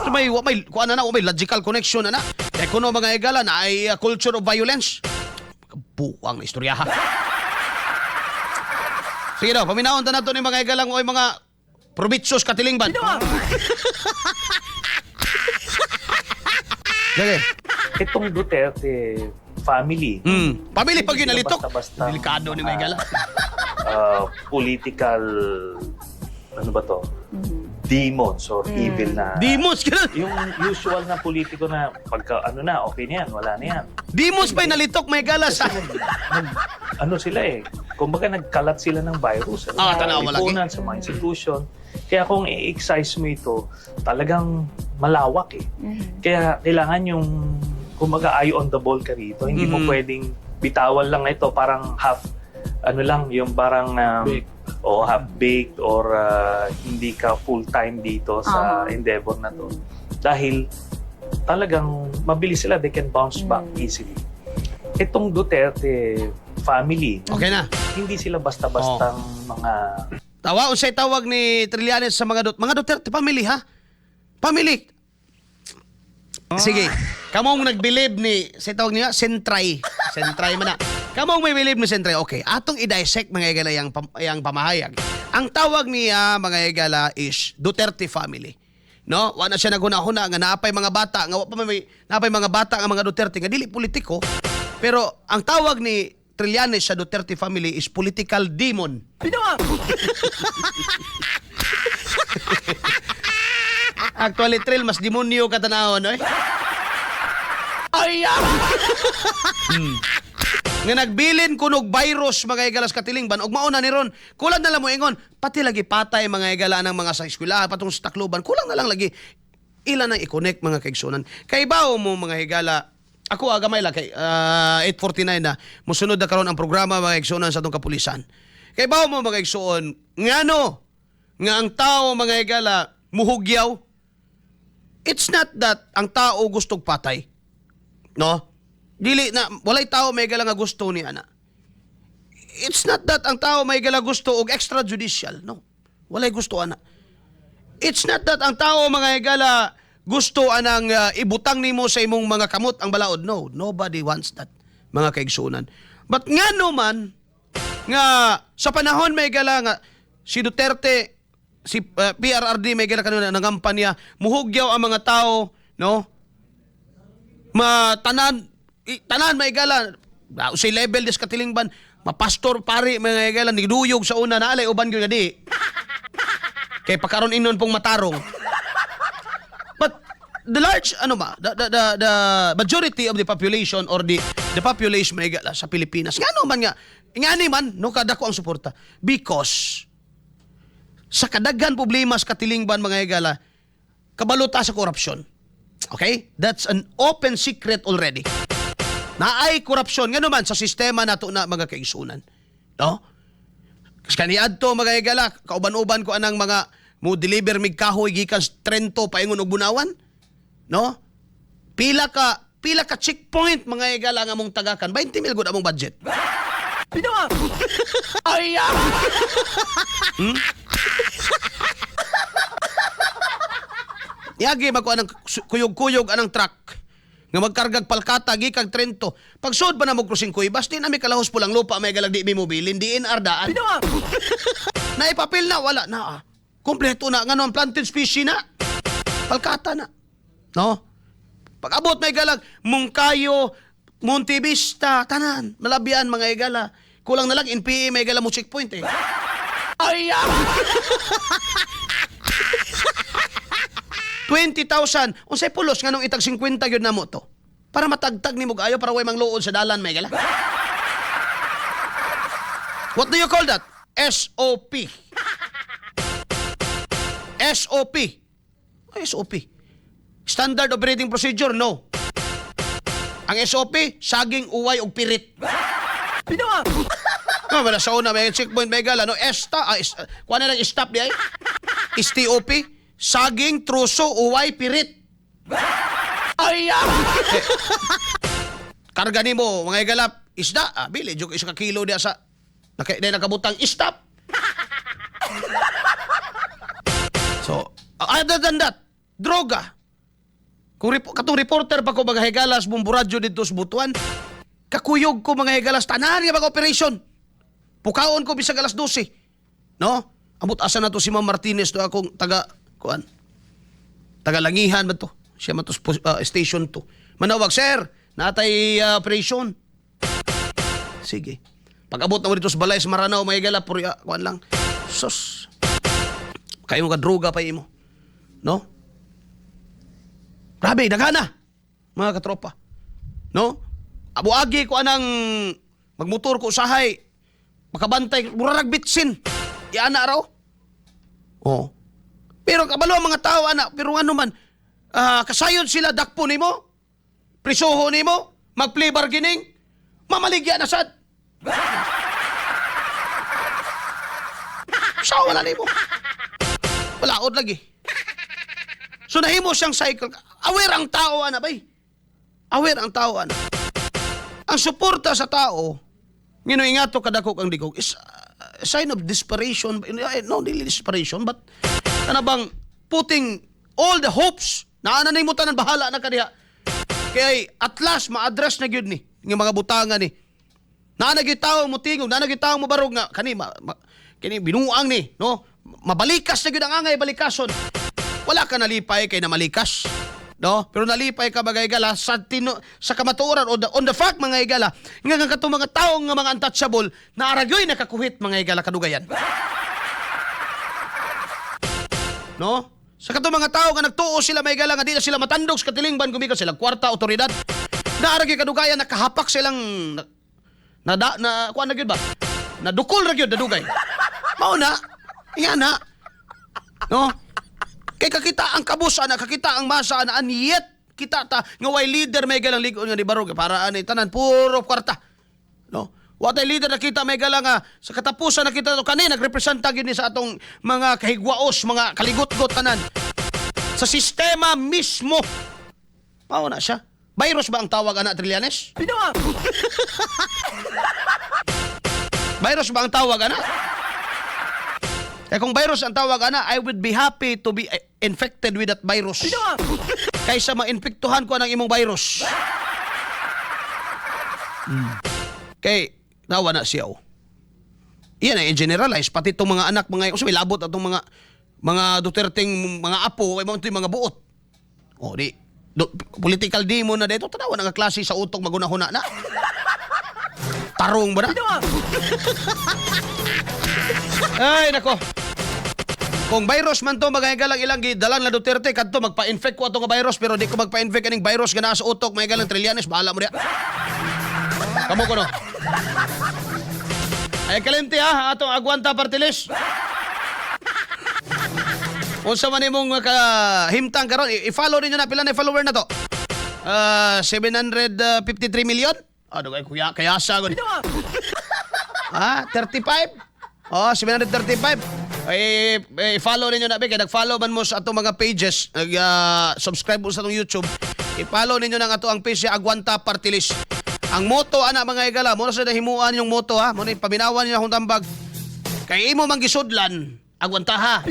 So may wa may kuan na, wa may logical connection na na. Kay kuno, mga higala, na ay culture of violence. Buwang na istorya ha. Sige daw, paminawon ta nato ni mga higalang oy mga probitsos katilingban. Sige. Itong Duterte family, Pamili pag yun hindi sila nalitok. basta-basta Delikado ni mga higala. Political, ano ba to? Demons or evil na Demons ganun. yung usual na politiko na pagka ano na, okay na yan, wala na yan. Demons pa nalitok may gala sa Ano sila eh, kumbaga nagkalat sila ng virus. Ano, Ah, sa tanawa lagi. lipunan, sa mga institution. Kaya kung i-excise mo ito, talagang malawak eh. Kaya kailangan yung, kumbaga, eye on the ball ka rito. Hindi mo pwedeng bitawan lang ito, parang half, ano lang, yung parang o half-baked or hindi ka full-time dito sa endeavor na to. Dahil talagang mabilis sila, they can bounce back easily. Itong Duterte family, Okay na. hindi sila basta-bastang mga Tawa unsay tawag ni Trillanes sa mga Duterte family ha? Family. Sige. Kamong nagbilib ni sa tawag niya Sentray. Sentray man na. Kamong may believe ni Sentray. Okay, atong i-dissect, mga higala, yang pamahayag. Ang tawag niya, mga higala, is Duterte family. No? Wa na siya naghuna-huna nga naapay mga bata nga wa pa may naapay mga bata nga mga Duterte nga dili politiko. Pero ang tawag ni Trillanes sa Duterte family is political demon. Actually, Trill, mas demonyo ka tanawon, oy. Ay! Nga nagbilin kunog virus, mga higalas katilingban, ug mauna ni ron kulang na lang mo ingon pati lagi patay, mga higala, ng mga sa eskwela patong sa Tacloban, kulang na lang lagi ilan ang i-connect, mga kaigsunan. Kay bawo mo, mga higala, ako gamay lang kay 8:49 na, musunod na karon ang programa, mga kaigsunan, sa atong kapulisan. Kay bawo mo, mga igsuon, ngano nga ang tao, mga higala, muhugyaw. It's not that ang tao gustog patay, no? Dili na walay tao may gala nga gusto ni ana. It's not that ang tao may gala gusto og extrajudicial, no. Walay gusto ana. It's not that ang tao, mga higala, gusto anang ibutang nimo sa imong mga kamot ang balaod. No, nobody wants that, mga kaigsunan. But ngano man nga sa panahon may gala nga si Duterte, si PRRD may gala kanina nangampanya, muhugyaw ang mga tao, no? Matanan tanan may gala si level des katilingban, mapastor, pari, mga higala, niduyog sa una na alay uban gyud nga di kay pakaron inon pong matarong. But the large ano ba, the majority of the population or the population may gala sa Pilipinas, ngano man nga ngani man no kadako ang suporta? Because sa kadaghan problema sa katilingban, mga higala, kabaluta sa korupsyon. Okay, that's an open secret already. Naay korupsyon ngano man sa sistema nato na, mga kaigsunan, no? Kasi kaniadto, mga higala, kauban-uban ko anang mga mo deliver mig kahoy gikan sa Trento paingon og Bunawan, no? Pila ka checkpoint, mga higala, nga mong tagakan, 20 mil gud among budget. Ay! Yagi magkuha ng kuyog-kuyog anang truck nga magkargag palkata gikan Trento. Pagsud pa na mo crossing Kuibas, di nami kalahos pulang lupa may galag di mi mobilin DNR daan. Na ipapil na wala na. Ah. Kompleto na ngano ang planted species na. Palkata na. No? Pag abot may galag Mungkayo, Monte Vista, tanan, malabian, mga igala. Kulang na lang NPA may gala mo checkpoint eh. Ay! 20,000. Unsay pulos nganong itag 50 gyud namo to? Para matagtag nimo ayo para way mangluod sa dalan may gala. What do you call that? SOP. SOP. Ay, SOP. Standard Operating Procedure, no. Ang SOP, saging, uway, ug pirit. No, wala sa una, may checkpoint, may gala, no? Esta, ah, kuha na lang, stop di ay. STOP, saging, truso, uway, pirit. Ay! Eh, karga nimo, mga igalap, isda, ah, bili, jud 1 ka kilo diya sa, di nakabutang, stop. So, other than that, droga. Kung katong reporter pa ko, mga higalas, Bombo Radyo dito sa Butuan, kakuyog ko, mga higalas, tanan nga mga operation. Pukaon ko bisag alas 12. No? Amot asa na to si Ma'am Martinez to, akong taga kuan. Taga Langihan man to. Siya man to station to. Manawag, "Sir, natay operation." Sige. Pag abot na mo dito sa balay sa Maranao, mga higala, puro kuan lang. Sus. Kayo mo ka droga pa imo. No? Grabe, dagana, mga katropa. No? Abuagi ko anang magmotor ko usahay. Makabantay, murarag bitsin. Iana raw. Oh. Pero kabalo ang mga tao ana, pero ano man, kasayod sila dakpo nimo, prisuho nimo, mag-plea bargaining, mamaligya na sad. Sa wala nimo. Walaod lagi. So nahimo siyang cycle. Aware ang tao ana bay. Aware ang tao ana. Ang suporta sa tao, ngino ingato kadako kang digog, is a sign of desperation. No, dili desperation, but kana bang putting all the hopes na ana nimo tanan, bahala na kadiha. Kay at last ma-address na gyud ni nga mga butanga ni. Naa na gyud tao mo tingog, naa na gyud tao mo barog nga kani kini binuang ni, no? Mabalikas na gyud ang angay balikason. Wala ka nalipay kay namalikas. No? Pero nalipay ka, mga higala, sa kamatuoran o on the fact, mga higala, nga nga katong mga tao nga mga untouchable na aragyoy nakakuhit, mga higala, kadugayan. No? Sa katong mga tao nga nagtuo sila, mga higala, nga di na sila matandog sa katilingban gumikan sila kwarta, otoridad. Na aragyoy kadugayan nakahapak silang na na, na, na kuan na gyud ba? Nadukol ra gyud nadugay. Mao na. Nga na. No? Kay kakita ang kabus ana, kakita ang masa ana, and yet kita ta nga way leader may galang ligon nga ni barog para ani tanan puro kwarta. No? Wa tay leader nakita may galang nga sa katapusan nakita to kani nagrepresenta gyud ni sa atong mga kahigwaos, mga kaligutgot tanan. Sa sistema mismo. Mao na siya. Virus ba ang tawag ana, Trillanes? Virus ba ang tawag ana? Kaya kung virus ang tawag ana, I would be happy to be infected with that virus kaysa ma-infektuhan ko ang imong virus. Kay, nawa na siya oh. Iyan ay generalize pati itong mga anak, mga may labot atong mga Duterteng mga apo kay mao ito'y mga buot. Oh, di do, political demon na dito, tanawa nga klase sa utok magunahuna na. Tarong ba na? Ay nako. Kung virus man to, mga higalang, ilang gidalan na Duterte kadto magpa-infect ko ato nga virus, pero di ko magpa-infect aning virus nga naa sa utok, mga higalang, Trillanes, bahala mo diya. Kamo ko no. Ay kalimti ha, atong agwanta party list. Unsa man imong kahimtang karon, i-follow ninyo na. Pila na follower na to? 753 million? Ano kay kuya kaya sa gud. Ah, 35? Oh, 735. Eh, i-follow ninyo na be kay nag-follow man mo sa atong mga pages, nag-subscribe mo sa atong YouTube. I-follow ninyo na ang ato ang page si Agwanta Party List. Ang motto ana, mga higala, mo na sa nahimuan yung motto ha, mo na paminawan niyo akong tambag. Kay imo man gisudlan, agwanta ha.